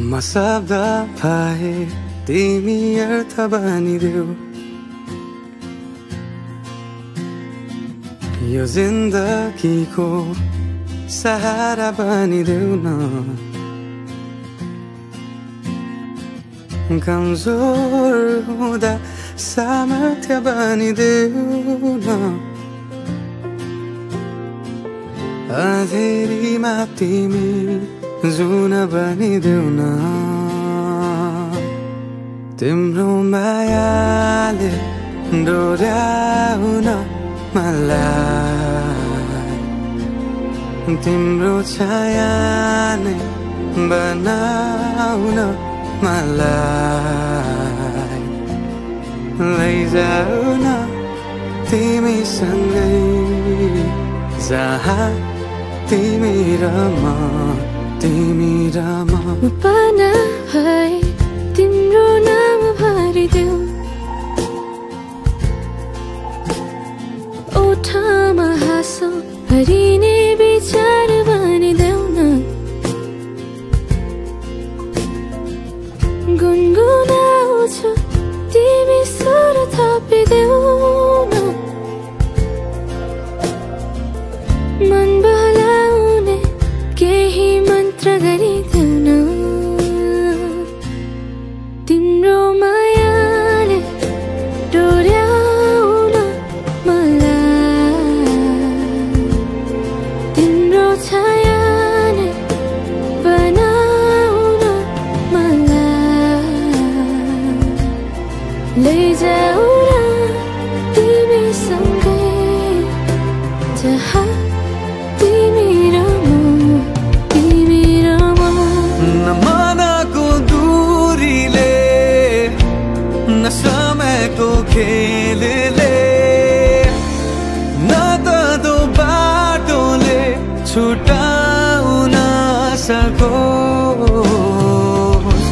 म शब्द भए तिमी अर्थ बनिदेऊ यो जिन्दगीको सहारा बनिदेऊ न कमजोर हुँदा सामर्थ्य बनिदेऊ न अँधेरीमा तिमी जुन बनिदेऊ न तिम्रो मायाले डोर्याउन मलाई तिम्रो छाया नै बनाउन मलाई लैजाऊ न तिमीसँगै जहाँ तिमी र म पाना भए तिम्रो नाम भरिदेऊ ओठमा हाँसो भरिने विचार बनिदेऊ न गुनगुनाउँछु तिमी स्वर थपिदेऊ न मन बहलाउने केही मन्त्र गरिदेऊ न तिम्रो मायाले डोर्याउन मलाई तिम्रो छाया नै बनाउन मलाई लैजाऊ न तिमीसँगै जहाँ तिमी र म न मनको दूरीले न समयको खेलले न त दो बाटोले छुटाउन सकोस्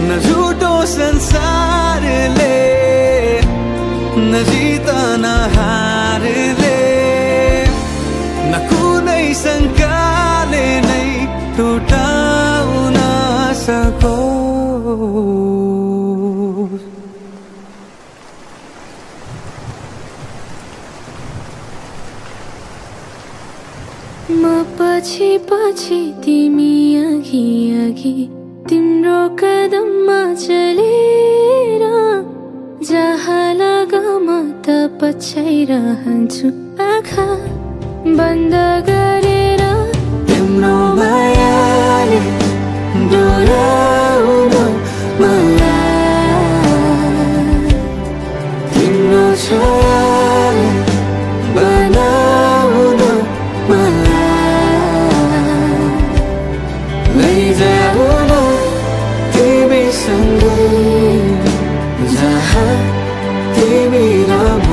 न झुटो संसारले न जित न हारले न कुनै शङ्काले नै टुटाउन सकोस् म पछि पछि तिमी अघि अघि तिम्रो कदममा चलेर जहाँ लग म त पछ्याइरहन्छु आँखा बन्द गरेर तिम्रो मायाले डोर्याउन मलाई तिम्रो छायाले बनाउन मलाई लैजाऊ न तिमीसँगै जहाँ तिमी र म